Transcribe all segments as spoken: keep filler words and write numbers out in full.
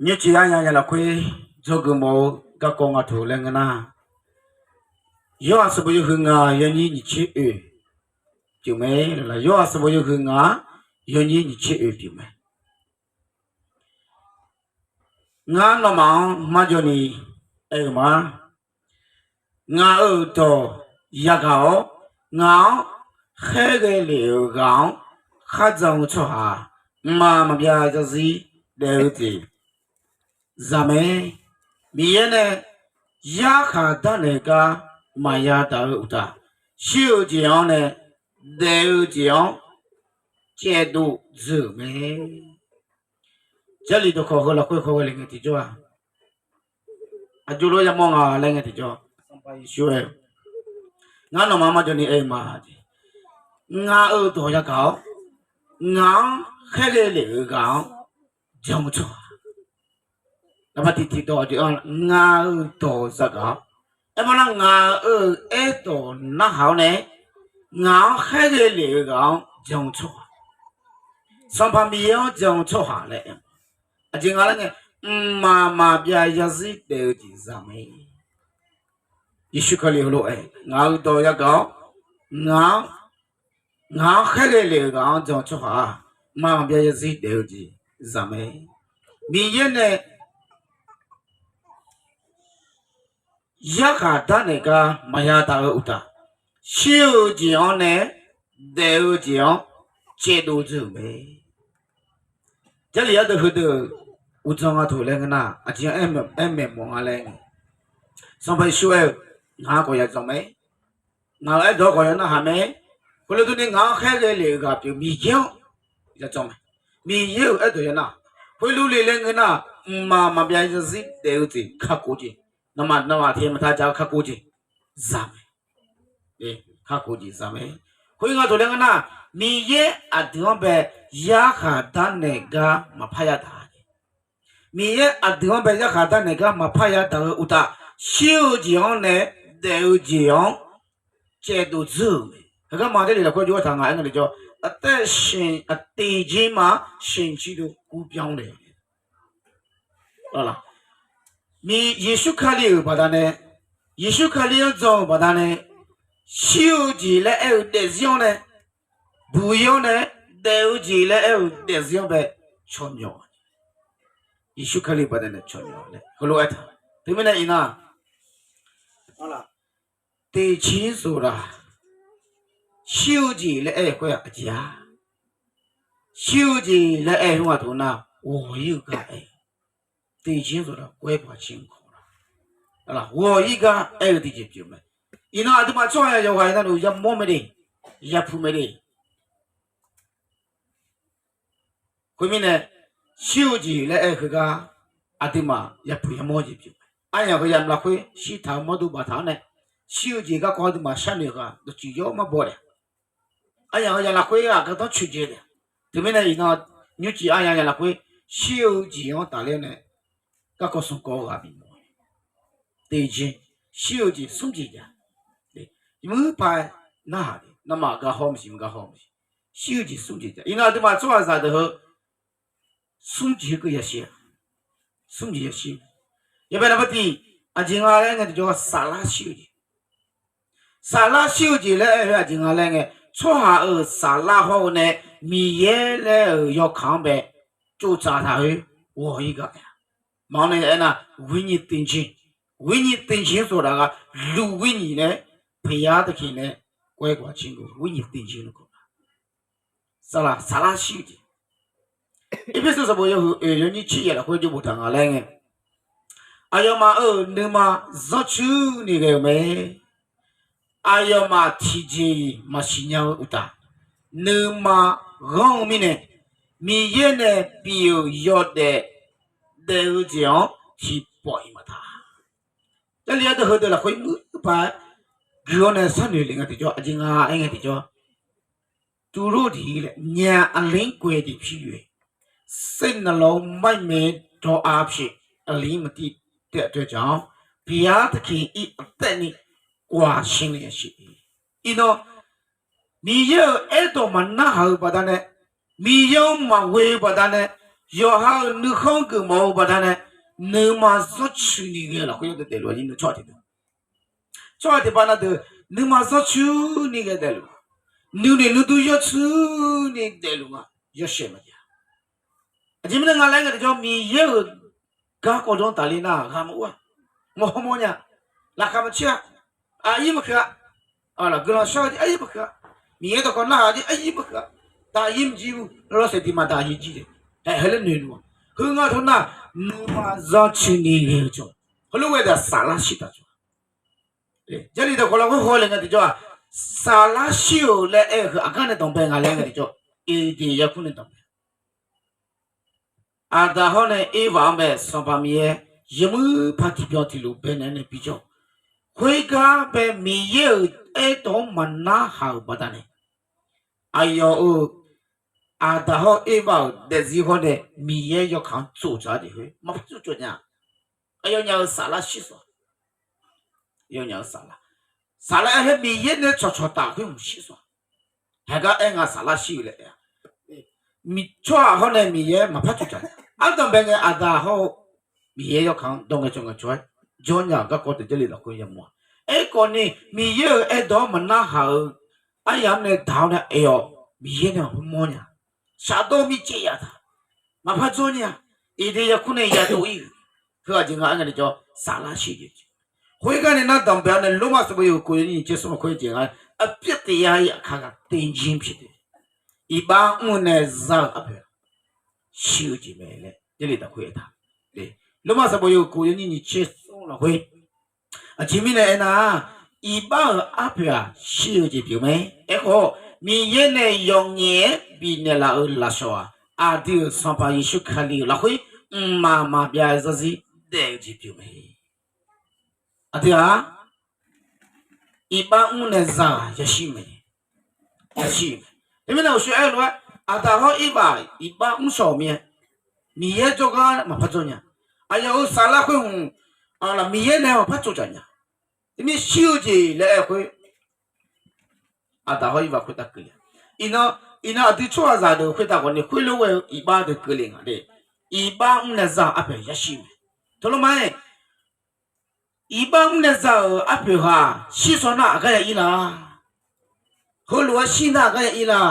Nymrcif arya ya lafkhoer dzawgeuf mawf-eu garkawv nga taq laer ngeur nar, Yorhaq sanqbof yawhuiq ngaq yawnyir nyiq tser oeq pyeuf mae. Yorhaq sanqbof yawhuiq ngaq yawnyir nyiq tser oeq pyeuf mae. Ngar nawmaf-anr marjawv ni aer-eu ma. Ngaq-euq dawq yagaq-awr, ngaq-anr khaerghae lef-euq ghaq-anr kharjan-eu tsawrhaq-aq, mqmaq maqbyav zarzir daef-eu jeq za mae. Miqyaer nae yarkhaq darnaeq gar maqya daq-eu uqtaf, shir-eu jeq-anr nae daef-eu jeq-anr caevdov dzeur-euq mae. Jarlif dawqkawq heu lafkhoer khawghae le ngae tiqjawr-aq, aqjox lof yamawr nga laer ngae tiqjawr, Sanqpaq Yeqsur aer-eu, Ngar nawmaf-anr marjawv ni aer-eu ma. Ngaq-euq dawq yagaq-awr, ngaq-anr khaerghae lef-euq ghaq-anr jan-eu tsawrhaq, laqma tiqtiq dawq aqdui-anr ngaq-euq dawq zagaq-awr, aermawr nar ngaq-euq aerdawq narhaq-awr nae, ngaq-anr khaerghae lef-euq ghaq-anr jan-eu tsawrhaq, Sanqpaq Miqyaer-anr jan-eu tsawrhaq laer aer-eu, aqjeq nga laer ngae, mqmaq maqbyav zarzir daef-eu jeq za mae. Yeqsur Kali heulof-aer ngaq-euq dawq yagaq-awr, ngaq-anr, ngaq-anr khaerghae lef-euq ghaq-anr jan-eu tsawrhaq-aq, mqmaq maqbyav zarzir daef-eu jeq za mae. Miqyaer nae yarkhaq darnaeq gar maqya daq-eu uqtaf, shir-eu jeq-anr nae daef-eu jeq-anr caevdov dzeur-euq mae. Jarlif ardeuv heudeuq uqdzan nga taq laer ngeur nar, aqjeq-anr aer maeq mawf nga laer ngae, Sanqpaq Yeqsur aer-eu, Ngaq-anr khawf ya dzan mae. Ngaq-euq aerdawq khawf ya narhaq mae. Khoerlof durni ngaq-anr khaerghae lef-euq ghaq pyeuf Miqyaer-anr ya dzan mae. Miqyaer-euq aerdawq ya nar, khoerlof le laer ngeur nar, mqmaq maqbyav zarzir daef-eu jeq kakhof jeq, nawmaf nawmaf tiq maqtaq jaq-eu kakhof jeq za mae. Kakhof jeq za mae. Khoer nga taq laer ngeur nar, Miqyaer aqdui-anr bae yarkhaq darnaeq gar maqpar ya daq-a. Miqyaer aqdui-anr bae yarkhaq darnaeq gar maqpar ya daq-eu uqtaf, shir-eu jeq-anr nae daef-eu jeq-anr caevdov dzeur-euq mae. Heugar ma Jarlif lafkhoer jov-aer taq nga aer nga tiqjawr, အသက်ရှင် အသေခြင်းမှာ ရှင်ကြီးတို့ ကူးပြောင်းတယ်. Yeqsur Kali-euq baqdanae, Yeqsur Kali-anr jan-euq baqdanae, shir-eu jeq laer aer-eu daefzir-anr nae, buq-ir-anr nae, daef-eu jeq laer aer-eu daefzir-anr bae cawqmyawf, Yeqsur Kali baqdanae cawqmyawf laer heulof-aer taq. Teumirnae iqnan သေခြင်းဆိုတာ shir-eu jeq laer aer-eu khoer-aq aqjeq-a. Shir-eu jeq laer aer-eu khoer-aq taq nar, ghawq-ir-eu gar aer-eu. သေခြင်းဆိုတာ ကွဲကွာခြင်းကိုခေါ်တာ. Ghawq-ir gar aer-eu tiqjeq pyeuf mae. Iqnan aqduimaf tsawrhaq yawqghaq iqnan yamawr mae de, yapuq mae de. Khoermirnae, shir-eu jeq laer aer-eu heugar aqduimaf yapuq yamawr jeq pyeuf mae. Aryamq heu yamq lafkhoer shirtaq-eu mawrdo baftaq-anr nae, shir-eu jeq garkawv aqduimaf sharnoeq ghaq dawqtsuif yawr mar baw taef. Aryamq heu yamq lafkhoer aqgardanr coeqdzae taef. Teumirnae iqnan nymrcif aryamq yamq lafkhoer shir-eu jeq-anr tafler nae garkawv smq kawv-eu ghaq bif mawf-a. သေခြင်း, shir-eu jeq smr jeq jav. Muir paq narhaq, nawmaf gar hawr maqsiq, maqgar hawr maqsiq. Shir-eu jeq smr jeq jav. Iqnan aqduimaf tsawrhaqzaq deuq heu smr jeq-eu keuv yashir-a. Smr jeq yashir. Yawbae naqba tiq, aqjeq nga laer ngae tiqjawr saflar shir-eu jeq. Saflar shir-eu jeq laer aer-eu aqjeq nga laer ngae, tsawrhaq-euq saflar hawr-eu nae Miqyaer laer-euq yawkaq-anr bae tsovtsaf taq-eu ghawq-ir gar aer-a. Maqanr nae aernar, ဝိညာဉ်သန့်ခြင်း, ဝိညာဉ်သန့်ခြင်းဆိုတာက လူဝိညာဉ်နဲ့ ဘုရားသခင်နဲ့ ကွဲကွာခြင်းကို ဝိညာဉ်သန့်ခြင်းလို့ခေါ်တာ. Saflar, saflar shir-eu jeq. Erpersu sanqbof yawhuiq oeq yawnyir tser yaeq lafkhoer jawr boftaq nga laer ngae, aqyawfmaf-euq nuima zanrcuir ni ghae-eu mae. Aqyawfmaf tiqjeq-iq maqsiq nya-eu uqtaf, nuima ghanr-eu mirnae, Miqyaer nae bif-euq yawdaef daef-eu jeq-anr tiqpawf-iq maqtaq. Jarlif ardeuv heudeuq lafkhoer muir paq-aer guiq-awr nae sharnoeq lef ngae tiqjawr, aqjeq nga aer ngae tiqjawr, သူတို့သည်လည်း ဉာဏ်အလင်းကွယ်သည်ဖြစ်၍ စိတ်နှလုံးမိုက်မဲတြောအားဖြင့် အလင်းမသိတတ်သောကြောင့် ဘုရားသခင်၏ အသက်နှင့် ကွာရှင်းလျက်ရှိ၏. Iqnan, Miqyaer-euq aerdawq maqnarhaq-eu baqdanae, Miqyaer-anr maqghoe-eu baqdanae, Yawqha-euq nuikhanr-anr geufmawf-eu baqdanae, nuima zanrcuini ghae-eu lafkhoer yawdaef daefluf-a. Tsawrhaq tiq deuq, tsawrhaq tiqpav na deuq, nuima zanrcuini ghae daefluf, nuinoeq nuidur yawtsuini daefluf nga. Yawshaef maqjav. Aqjeq mirnae nga laer ngae tiqjawr, Miqyaer-euq garkawv dawr taqler nar-aq, ghaq maqur-a. Mawrhawr mawrnya, laqkhaq maqcaer-a, aqyir maqkeuv-a. Guiqlanq shar-eu jeq aqyir maqkeuv-a. Miqyaer dawqkawq narhaq-eu jeq aqyir maqkeuv-a. Daqyir maqjir ur, lawrlawr saef tiq maq daqyir jir de. Haeq haeq laer noeqluf-a. Heu nga teu nar, nuima zanrcuini ghae-eu jawr, heulof ghae daq saflar shir taq jawr. Jarlif dawqkawq lafkhoer haw le ngae tiqjawr-aq, saflar shir-euq laer aer-eu heu aqgar nae danqbae nga laer ngae tiqjawr, Eqdeq yarkmr nae danqbae. Aqdaq hawr nae Ervaq-anr bae Sanqpaq Miqyaer yawmuir paq tiqbyan tiqlof baenaeq-aer nae bijawr, khoergar bae Miqyaer-euq aerdawq-anr maqnarhaq-euq baqdanae, aqyawf-euq Aqdaq hawr Ervaq-euq daefzir hawr nae Miqyaer yawkaq-anr tsovdzaq-eu jeq khoer maqpar tsovdzaq nya. Aqyawfnyaf-euq saflar shir sawq. Yawnyaf-euq saflar, saflar aer-aer Miqyaer nae cawqcawq taf khoer hmq shir sawq. Haeq gar aer nga saflar shir-eu laer aer-a. Tsawrhaq hawr nae Miqyaer maqpar tsovdzaq nya. Ardanqbae ngae Aqdaq hawr-eu Miqyaer yawkaq-anr dawr ngae cawv ngae cawv-aer jawrnya-euq garkawv deuq Jarlif lafkhoer yamawr-a. Aerkhawf ni Miqyaer-euq aerdawq-anr maqnarhaq-eu aryamq nae daq-awr nae aer-awq, Miqyaer nae maqpar mawrnya. Shafdawr mircaev yaf taq, maqpar jawr nya. Eqdeq yarkmr nae yadov ir-euq, heu aqjeq nga aer ngae tiqjawr saflar shir-eu jeq. Khoergar nae nar danqbae-awr nae Lormav sanqbof yawhuiq kof yawnyir nyiq tser smr lafkhoer jeq nga, aqpyar taef ya-ir aqkar ghaq tev jir pyeuf de. Iqbax mr-eu nae za-euq arpoeq shir-eu jeq mae laer Jarlif dawqkhoer aertaq. Lormav sanqbof yawhuiq kof yawnyir nyiq tser smr lafkhoer, aqjeq mirnae aernar, iqbax-euq arpoeq-aq shir-eu jeq pyeuf mae. Aerkhawf, Miqyaer nae yawqngaef-aer bifnaeq laf-euq lafsawq-aq, aqdui-euq Sanqpaq Yeqsur Kali-euq lafkhoer mqmaq maqbyav zarzir daef-eu jeq pyeuf mae. Aqdui-aq, iqbax mr nae za-euq yashir mae. Yashir mae. Teumirnae uqshoe aer-eu lof-aer, Aqdaq hawr Ervaq iqbax mr shawq-euq mir-aer, Miqyaer jawrgar maqpar jawr nya. Aqyawf-euq saflar khoer hmq, Miqyaer nae maqpar tsovdzaq nya. Teumir shir-eu jeq laer aer-eu khoer, Aqdaq hawr Ervaq khoertav keuvle. Iqnan, iqnan aqdui tsawrhaqzaq deuq khoertav ghawqni khoerlof ghae-eu iqbax deuq keuvle nga de. Iqbax mr nae za-euq arpoeq yashir mae. Teulof ma-aer, iqbax mr nae za-euq arpoeq ghaq shir shaw nar aqgar ya ir la? Heulof-aer shir nar aqgar ya ir la?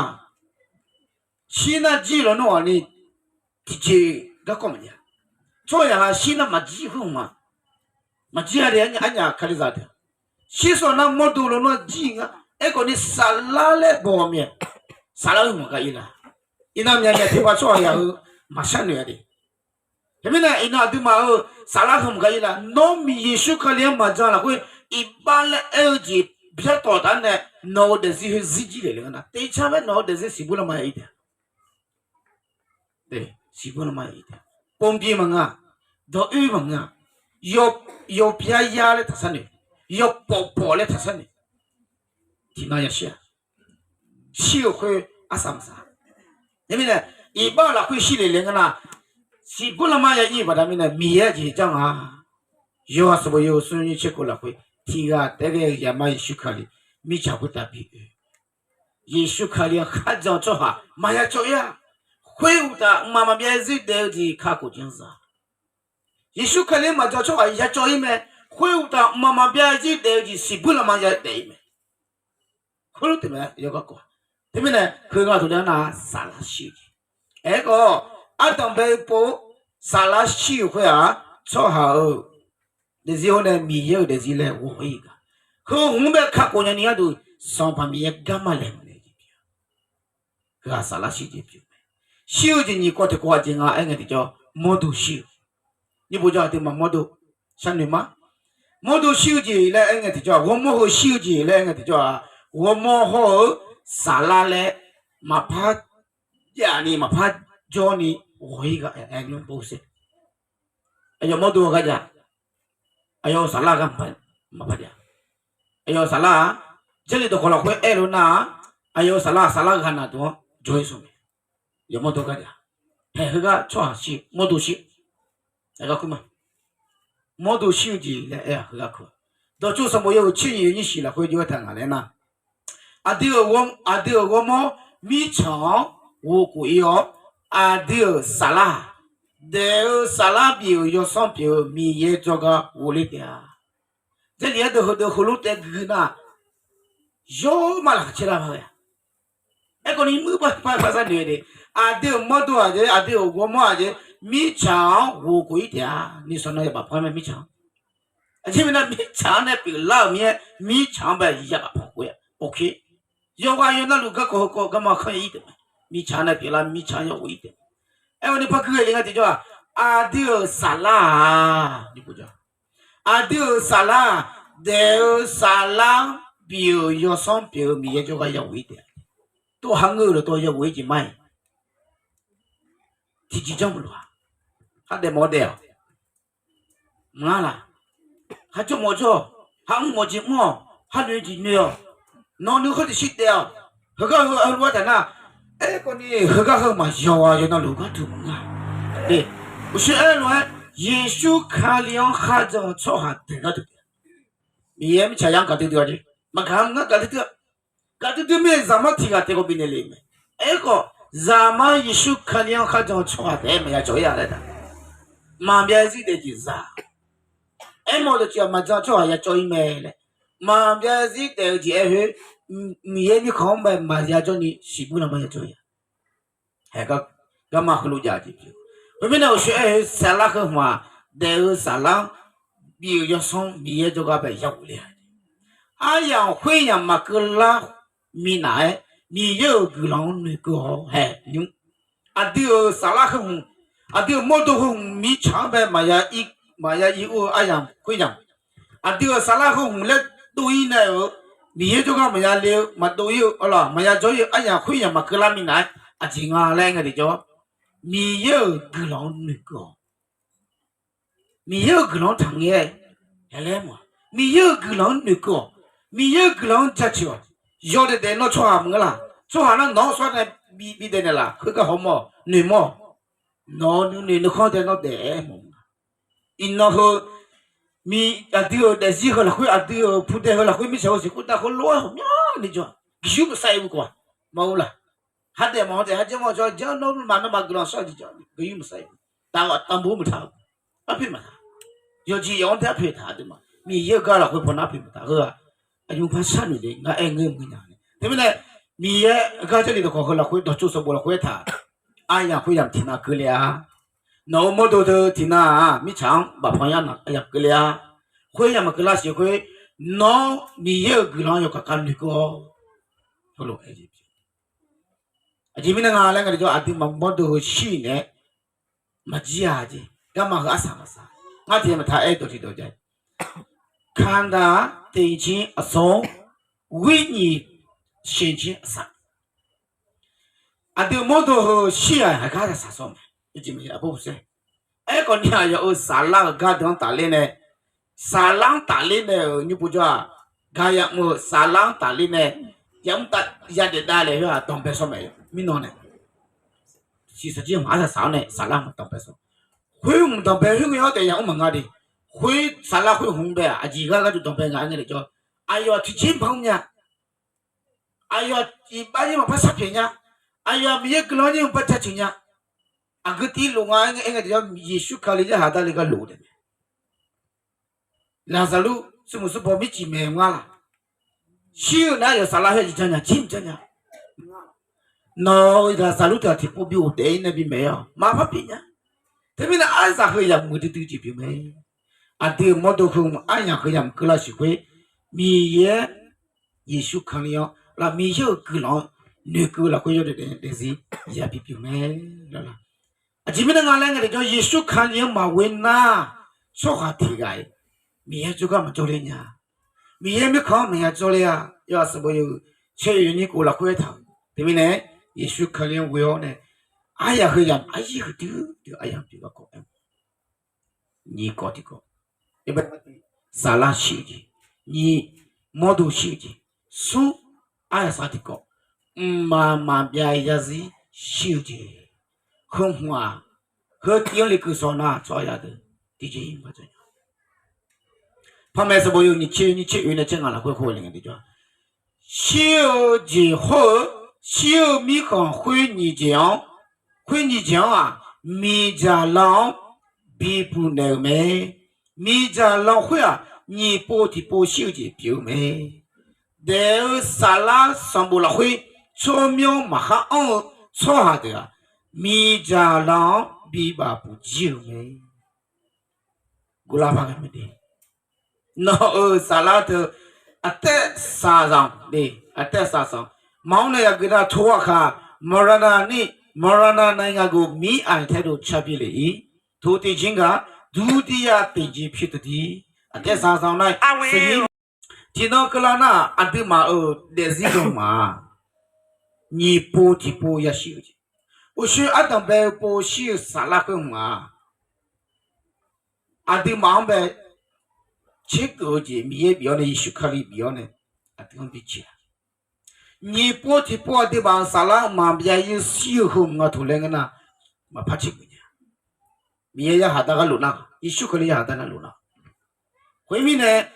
Shir nar jir lawnmr ghawqni tiqjeq garkawv maqjav. Tsawrhaq yaqghaq shir nar maqjir khoer hmq ma. Maqjir-a de, arnyaf kalizaq deuq. Shir shaw nar mawrdo lawnmr jir nga. Aerkhawf ni saflar laer baw-eu mae. Saflar heu hmq gar ir la? Iqnan myaqmyaq tiqpav tsawrhaq yaq heu maqsharnoeq-a de. Teumirnae iqnan aqduimaf-euq saflar heu hmq gar ir la? Nawr Miqyaer Yeqsur Kali-anr maqjan lafkhoer iqbax laer aer-eu jeq byartawf taf-aer nae nawq-euq daefzir heu zir jir le le nga nar, teqcar bae nawq-euq daefzir siqbur lanma ya ir taef-a. Siqbur lanma ya ir taef-a. Pov byae maqngeur-a, dawq oer maqngeur-a, yawpyar yar laer taqsar noeq, yawpawf pawf laer taqsar noeq. Tiqnan yashir-a. Shir-eu khoer arsaq maqsaq. Teumirnae iqbax-euq lafkhoer shir le le nga nar, siqbur lanma ya ir-eu baqda mirnae Miqyaer jeq jar nga. Yawqha sanqbof yawhuiq smr nyiq tser kof lafkhoer tiqghaq taef-aer ghae-eu Zaqmar Yeqsur Kali mirtsaq khoertav bi oe. Yeqsur Kali-anr kharjan-eu tsawrhaq maqya cawv ir-a. Khoeruqtaf mqmaq maqbyav zarzir daef-eu jeq kakhof janr za. Yeqsur Kali-anr maqjan tsawrhaq ya cawv ir mae. Khoeruqtaf mqmaq maqbyav zarzir daef-eu jeq siqbur lanma ya daef ir mae. Khoerlof teq mae yawgarkawv. Teumirnae heu nga taq nar saflar shir-eu jeq. Aerkhawf, ardanq bae-eu pov saflar shir-euq khoer-aq, tsawrhaq-euq daefzir hawr nae Miqyaer-euq daefzir laer ghawq-ir gaq. Heu hmq-anr bae kakhof nyani gharduq Sanqpaq Miqyaer garma laeqhmq nae jeq pyeuf-a. Heu-aq saflar shir jeq pyeuf mae. Shir-eu jeq nyiq kawv tiq kawv aqjeq nga aer ngae tiqjawr, mawrdo shir-eu. Nyiq bof jawr aqduimaf mawrdo sharnoeq ma. Mawrdo shir-eu jeq laer aer ngae tiqjawr-aq, ghawrmawr heu shir-eu jeq laer aer ngae tiqjawr-aq, ghawrmawr hawr-eu saflar laer maqpar javni maqpar jawrni ghawq-ir gaq aer ni bose. Aqyawf mawrdo-eu gharjav, aqyawf-euq saflar ghaq maqpar jav. Aqyawf-euq saflar-aq, Jarlif dawqkawq lafkhoer aer lof nar-aq, aqyawf-euq saflar-aq saflar ghaq naqduq-anr jawr-ir smq mae. Yawf mawrdo gharjav, haeq heugar tsawrhaq shir mawrdo shir. Aer gar kur ma. Mawrdo shir-eu jeq laer aer-aq heugar kur-a. Dawqtsuif sanqbof yawhuiq tser nyiq yawnyir shiq lafkhoer jov-aer taq ngaq laer nar, aqdui-euq ghawrmawr mirtsaq-anr ghofkhof ir-awr, aqdui-euq saflar-aq daef-eu saflar bif-euq yawsanr pyeuf-eu Miqyaer jawrgar ghofler taef-a. Jarlif-aer deuq heudeuq heulof taef gui nar, yawrma laqkhaq caer lar ma ghae-a. Aerkhawf ni muir par par par sar noeq de, aqdui-euq mawrdo-aq jeq, aqdui-euq ghawrmawr-aq jeq, mirtsaq-anr ghof khof-ir taef-a. Ni sanqnan ya bafpanr mae mirtsaq-anr. Aqjeq mirnae mirtsaq-anr nae pyeuflar-euq mir-aer, mirtsaq-anr bae ya bafpanr khof-ir-a. Yawqghaq yawqnavluf garkawv heukawv garma kanr ya-ir taef mae. Mirtsaq-anr nae pyeuflar, mirtsaq-anr yaghof-ir taef mae. Aerkhawf ni par gui-eu le ngar tiqjawr-aq, aqdui-euq saflar-aq, aqdui-euq saflar-aq, daef-eu saflar-anr bif-euq yawsanr pyeuf-eu Miqyaer jawrgar yaghof-ir taef-a. Tov ha ngeur-eu dawqtawv yaghof-ir jeq ma-iq, tiqjeq janr maqlof-a. Khardaef mawf-awr daef-awq. Maqngar laq. Kharjawr mawf jawr-awq. Kharmr mawf jeq mr-awq. Kharnoeq jeq noeq-awq. Nawq nuikhanr tiqshir taef-awq. Heugar heu heulof-aer taq nar, aerkhawf ni heugar heu maqyaw-a, yawqnavluf gharduq maqngeur-a. Uqshoe aer-eu lof-aer, Yeqsur Kali-anr kharjan-eu tsawrhaq deuq gharduq taef-a. Miqyaer mirtsaq yar-anr gaqdui dui-a jeq, maqgaq-a ngar gaqdui dui-a. Gaqdui dui mir-aer zaqmar tiq ghaq taef khawf bifnaeq le mae. Aerkhawf, zaqmar Yeqsur Kali-anr kharjan-eu tsawrhaq taef-aer maqya cawv-ir-a laer taq. Maqbyav zir daef jeq za. Aermawf dawqtsuif-aq maqjan tsawrhaq ya cawv-ir mae laer, maqbyav zir daef-eu jeq aer khoer, Miqyaer mirkhanq-anr bae maqya jawrni siqbur nar maqya cawv-ir-a. Haeq garma heulof jav jeq pyeuf. Khoermirnae, uqshoe aer-eu saflar heu hmq-aq, daef-eu saflar-anr bif-euq yawsanr Miqyaer jawrgar bae yaghof le-a. Aryamq khoeryamq maqkeuv lar minav-aer, Miqyaer-euq guiqlanq-anr noeqkeuv-awr haeq nymr. Aqdui-euq saflar heu hmq, aqdui-euq mawrdo heu hmq mirtsaq-anr bae maqya ir ur-eu aryamq khoeryamq, aqdui-euq saflar heu hmq laer dov-ir nae-euq, Miqyaer jawrgar maqya le-eu maqdov-ir-eu, maqya jawr-ir-eu aryamq khoeryamq maqkeuv lar minav-aer, aqjeq nga laer ngae tiqjawr, Miqyaer-euq guiqlanq-anr noeqkeuv-awq. Miqyaer-euq guiqlanq-anr taqngae-aer, aqlaer mawf-a. Miqyaer-euq guiqlanq-anr noeqkeuv-awq. Miqyaer-euq guiqlanq-anr jaceuq-awq. Yawdaef daef nawr tsawrhaq maqngeur laq? Tsawrhaq nar nawq-anr sawr nae bi daef naeqlaf, khoergar hawmawr-awq, noeqmawr-awq. Nawq-eu nuinoeq nuikhanr dae nawr daef-aer mawf-eu nga. Iqnan heu, mi, aqdui-euq daefzir heu lafkhoer, aqdui-euq pudae heu lafkhoer mirtsaq-eu siqkhoer dav khoer lof-aer hawq myanrni jawr-a. Gaqyur maqsar-ir bu kawq-a. Maqur laq. Hardaef mawf-anr taef, harjaer mawf-anr jawr, janr nawr maqnawr maqguiqlanq shawr-eu jeq jawr, gaqyur maqsar-ir bu. Taqghaq tanqbu maqtaq-eu. Arpoeq maqtaq. Yawqjeq yawq-anr tae arpoeq taq aqduimaf. Miqyaer-euq gar lafkhoer pawnar arpoeq maqtaq heu-aq, aqyawfmaf sharnoeq de ngar aer ngeur maqnya. Teumirnae, Miqyaer-euq gar Jarlif dawqkawq heu lafkhoer dawqtsov sanqbof lafkhoer aertaq, aryamq khoeryamq tiqnan keuvle-a. Nawq-euq mawrdo teu tiqnan-aq mirtsaq-anr bafpanr yar nar aryamq keuvle-a. Khoeryamq maqkeuv lar siq khoer, nawr Miqyaer-euq guiqlanq-anr yawkaq kar noeqkeuv-awr. Aqjeq mirnae nga laer ngae tiqjawr, aqduimaf mawrdo heu shir-euq naeq-aer maqjir-a jeq, garma heu arsaq maqsaq. Ngar tiq ghaq maqtaq aer dawq tiq dawq jav-a. 看到定睛而松，为你显现 aqsaq. Aqdui mawrdo heu shir-aq, aqgar saqsaq sawr mae. Aerkhawf ni aqyawf-euq saflar-euq gardeuq-anr tafler nae, saflar-anr tafler nae-euq nymr povjawr-aq, gaqyamq-euq saflar-anr tafler nae, yamr tav yadaef davlaeq khoer-aq danqbae sawr mae. Mirnan nae, shiqshaq jir hmq arsaq saq-awr nae saflar hmq danqbae sawr. Khoer hmq danqbae khoer ngae-awr taef yamr maqnga de. Khoer saflar khoer hmq bae-aq aqjeq gharduq danqbae nga aer ngae le jawr. Aqyawf tiqjeq maqmr nya. Aqyawf iqbax-ir maqpar sharpyaeq nya. Aqyawf Miqyaer guiqlanq-anr nymr maqpar jaceuq nya. Aqgeu tiv lof nga aer ngae tiqjawr, Yeqsur Kali-anr ha darle gar lof-eu taef mae. Laqzaqlur smrmuiq smrbaw mircif maeq ngar laq? Shir-eu nar yawf saflar khoer jeq janr nya, jir mq janr nya. Nawq-euq Laqzaqlur teu-aq tiqpov bi ghofdaef-ir nae bimaeq-awq, maqpar pyeuf nya. Teumirnae aryamq heu yamq muiqdui dui jeq pyeuf mae. Aqdui-euq mawrdo heu aryamq heu yamq keuvlar siq khoer, Miqyaer Yeqsur Kali-anr laf, Miqyaer-euq guiqlanq-anr noeqkeuv lafkhoer yawdaef daefzir yabi pyeuf mae. Aqjeq mirnae nga laer ngae tiqjawr, Yeqsur Kali-anr maqghoe nar, tsawrhaq tiq ghaq-iq Miqyaer jawrgar maqjawr ler nya. Miqyaer mirkhanq-anr maqya jawr ler-a. Yawhaiq sanqbof yawhuiq caer oeq yawnyir kof lafkhoer aertaq-euq teumirnae, Yeqsur Kali-anr ghoe-awr nae, aryamq heu yamq aryamq huiqdui dui aryamq pyeuf garkawv aer-eu nyiq kawv tiqkawv, saflar shir-eu jeq, nyiq, mawrdo shir-eu jeq, smr, aryaq sar tiqkawv, mqmaq maqbyav zarzir shir-eu jeq, heu hmq-aq, heu tiv-anr lekeuv shawr nar tsawrhaq yadeuq tiqjeq-iq maqjawr nya. Panmaeq sanqbof yawhuiq nyiq tser nyiq tser oe nae tser ngaq lafkhoer khoer le ngae tiqjawr, shir-eu jeq hawr-eu, shir-eu mirkhanq khoer nyiq jeq-anr, khoer nyiq jeq-anr-aq, miqdzaq lan-anr bibuq naeq-euq mae. Miqdzaq lan khoer-aq, nyiq pov tiqpov shir-eu jeq pyeuf-eu mae. Daef-eu saflar sanqbof lafkhoer tsawrmyanr maqkhar anr-eu tsawrhaq deuq-aq, miqdzaq lan-anr bibaf buq jir-euq mae. Guvlar par ghae mae de. Nawq-euq saflar teu aqtaev saqzanq de, aqtaev saqzanq. Maqanr nae yagui nar โทร aqkaq มรณะนิ มรณะใน ngaq geuf mir-aq taedov car bi le-ir. โทร tiqjeq gaq ဒုတိယ tiqjeq pyeuf taqdir. Aqtaev saqzanq nar, tiqnan keuvlar nar aqduimaf-euq daefzir dawqma-aq, nyiq pov tiqpov yashir-eu jeq, uqshoe ardanq bae-eu pov shir-eu saflar khoer hmq-aq, aqduimaf-anr bae tserkeuf-eu jeq Miqyaer bif-awr nae, Yeqsur Kali bif-awr nae aqdui-anr bi caeq-a. Nyiq pov tiqpov aqduimaf-euq saflar maqbyav-ir shir-eu heu hmq nga toq laer ngeur nar, maqpar tserkeuf nya. Miqyaer yarhaq dar gharlof nar, Yeqsur Kali yarhaq dar gharlof nar. Khoermirnae,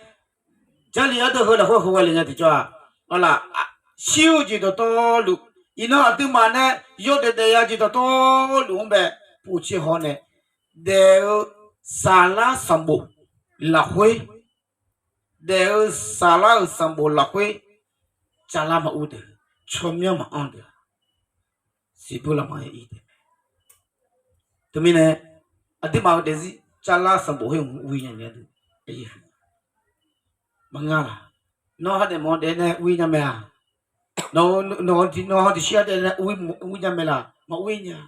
Jarlif ardeuv heu lafkhoer heu ghae le nya tiqjawr-aq, arlaq, shir-eu jeq dawqtawvluf, iqnan aqduimaf nae yawdaef daef ya jeq dawqtawvluf-anr bae povtser haw nae, daef-eu saflar sanqbof lafkhoer, daef-eu saflar-euq sanqbof lafkhoer, tsavlar maqur deuq, tsawrmyanr maqanr deuq-aq, siqbur lanma-aer ir taef mae. Teumirnae, aqduimaf-euq daefzir tsavlar sanqbof khoer hmq ur-ir nya nya deuq, maqnga laq? Nawr ha daefmawf daef nae ur-ir nya mae-aq? Nawq-eu, nawq-eu tiqshir ha daef nae ur-ir nya mae laq? Maqur-ir nya.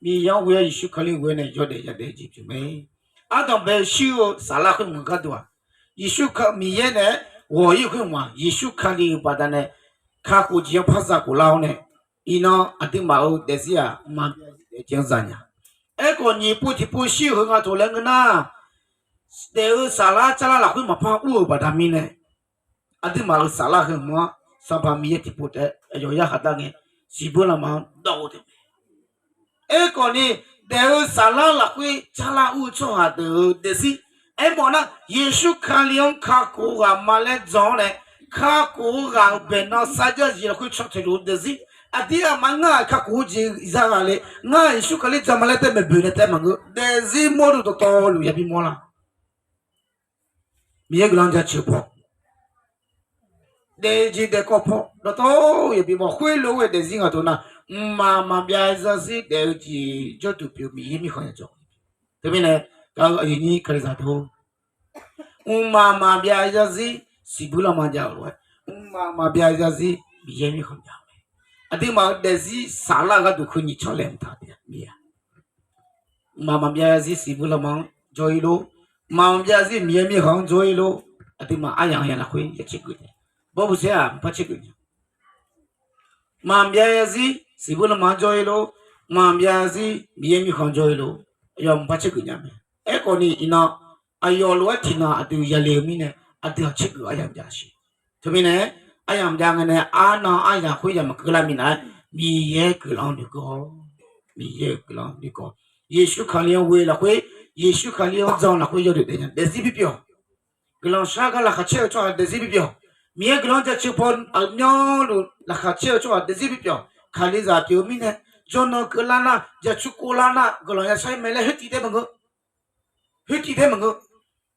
Miqyaer-anr ghoe-awr Yeqsur Kali ghoe nae yawdaef yadaef jeq pyeuf mae. Ardanq bae-eu shir-eu saflar khoer hmq gharduq-aq, Yeqsur Kali Miqyaer naeq-aer ghawq-ir-eu khoer hmq-aq, Yeqsur Kali-euq baqdanae kakhof jeq-anr par za khof lar-awr nae, iqnan aqduimaf-euq daefzir-aq mqmaq maqbyav-ir jeq-anr za nya. Aerkhawf nyiq pov tiqpov shir-eu heu nga toq laer ngeur nar, daef-eu saflar tsarlar lafkhoer maqpar ur-euq baqda mirnae, aqduimaf-euq saflar heu hmq-anr Sanqpaq Miqyaer tiqpov taef-aer aqyawf yarkhaq dar ngae, siqbur lanma-anr dawv-eu taef mae. Aerkhawf ni, daef-eu saflar lafkhoer tsarlar ur-eu tsawrhaq deuq-euq daefzir, aermawf nar Yeqsur Kali-anr kakhof-eu ghaq ma laer jan-awr nae, kakhof-eu ghaq-euq baeqnan sarjax jeq lafkhoer caw teq luf-eu daefzir, aqdir aqma ngar-aq kakhof-eu jeq za ghaq le, ngar-aq Yeqsur Kali jan ma laer tae maeqboeq nae tae maqngeur, daefzir mawrduq dawqtawvluf yabi mawr lar. Miqyaer guiqlanq jaceuq paw, daef-eu jeq daef kawv paw dawqtawvluf yabi mawr, khoerlof-aer ghae daefzir nga tov nar, mqmaq maqbyav zarzir daef-eu jeq jawrduq pyeuf-eu Miqyaer mirkhanq yajawr. Teumirnae, gaq-eu aqyuif nyir Kalizaq deuq, mqmaq maqbyav zarzir siqbur lanma jav-euq lof-aer, mqmaq maqbyav zarzir Miqyaer mirkhanq jav-eu mae. Aqduimaf-euq daefzir saflar-eu gharduq kheunyiq canlaeq mqtaq taef-a Miqyaer-aq. Mqmaq maqbyav zarzir siqbur lanma-anr jawr-ir lor. Mqmaq maqbyav zarzir Miqyaer mirkhanq-anr jawr-ir lor. Aqduimaf aryamq yamq lafkhoer ya tsergeuf taef. Bawrbuq saer-aq mqpar tsergeuf nya. Mqmaq maqbyav zarzir siqbur lanma-anr jawr-ir lor. Mqmaq maqbyav zarzir Miqyaer mirkhanq-anr jawr-ir lor. Aqyawf mqpar tsergeuf nya mae. Aerkhawf ni iqnan aqyawf lof-aer tiqnan aqdui yale-eu mirnae, aqdui-aq tsergeuf aryamq jav siq. Teumirnae, aryamq jav ngae nae arnan aryamq khoer yamq keuvlar minav-aer, Miqyaer guiqlanq-anr noeqkeuv-awr, Miqyaer-euq guiqlanq-anr noeqkeuv-awr, Yeqsur Kali-anr ghoe lafkhoer, Yeqsur Kali-anr jan lafkhoer yawdaef daef nya daefzir bipyeuf-awq. Guiqlanq shar gar laqkhaq caer-eu tsawrhaq daefzir bipyeuf-awq. Miqyaer guiqlanq-anr jaceuq paw aqmyanluf laqkhaq caer-eu tsawrhaq daefzir bipyeuf-awq. Kalizaq pyeuf-eu mirnae, jawrnan keuvlar nar, jacur kovlar nar guiqlanq yashar-ir mae laer khoertiv tae maqngeur. Khoertiv tae maqngeur.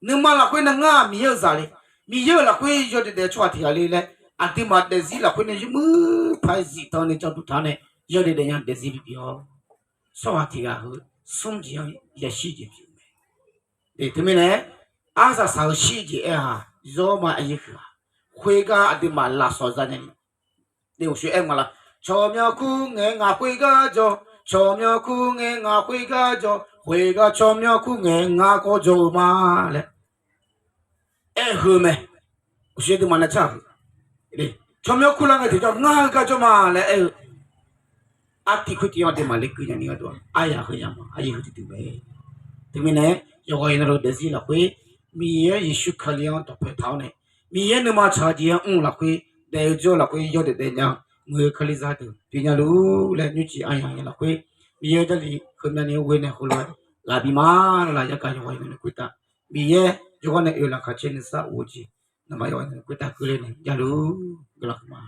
Nuima lafkhoer nar ngar-aq Miqyaer-euq zaq le, Miqyaer-euq lafkhoer yawdaef daef-eu tsawrhaq tiq ghaq le laer, aqduimaf daefzir lafkhoer nae yawmuiq paq-aer zifdan nae janduq taq nae yawdaef daef nya daefzir bipyeuf-awq. Tsawrhaq tiq ghaq heu smr jeq-anr yashir jeq pyeuf mae. Teumirnae, arsaq saq-eu shir jeq aer-aq, zawr ma aqyuif huiq-aq, khoergar aqduimaf lafsawq za nya ni Uqshoe aer nga laf, tsawrmyanr kur ngae ngaq khoergar jawr, tsawrmyanr kur ngae ngaq khoergar jawr, khoergar tsawrmyanr kur ngae ngar kawv jawr-eu ma laer aer-eu heu mae. Uqshoe aqduimaf nae tsaq-eu tsawrmyanr kur lar ngae tiqjawr ngar heugar jawr ma laer aer-eu artiv khoertiv-anr aqduimaf lekeuv nya ni gharduq aryaq heu yamq-anr aqyuif heu tiqdui mae. Teumirnae, yawqghaq yawqnan-eu daefzir lafkhoer Miqyaer Yeqsur Kali-anr dawqpae taq-awr nae, Miqyaer nuima tsaq-eu jeq-anr mr-eu lafkhoer, daef-eu jawr-eu lafkhoer yawdaef daef nya-eu muiq-eu Kalizaq deuq pyeuf nya luf laer nymrcif aryaq nya lafkhoer, Miqyaer Jarlif heumya ni-anr ghoe nae heulof-aer ghaq bi ma laf, yagaq yawqghaq yawqnan-eu khoertav Miqyaer yawqghaq nae oeq laqkhaq caer nuisar of-eu jeq, nawmaf yawqghaq yawqnan-eu khoertav keuvle nae javluf guiqlanq huiqma.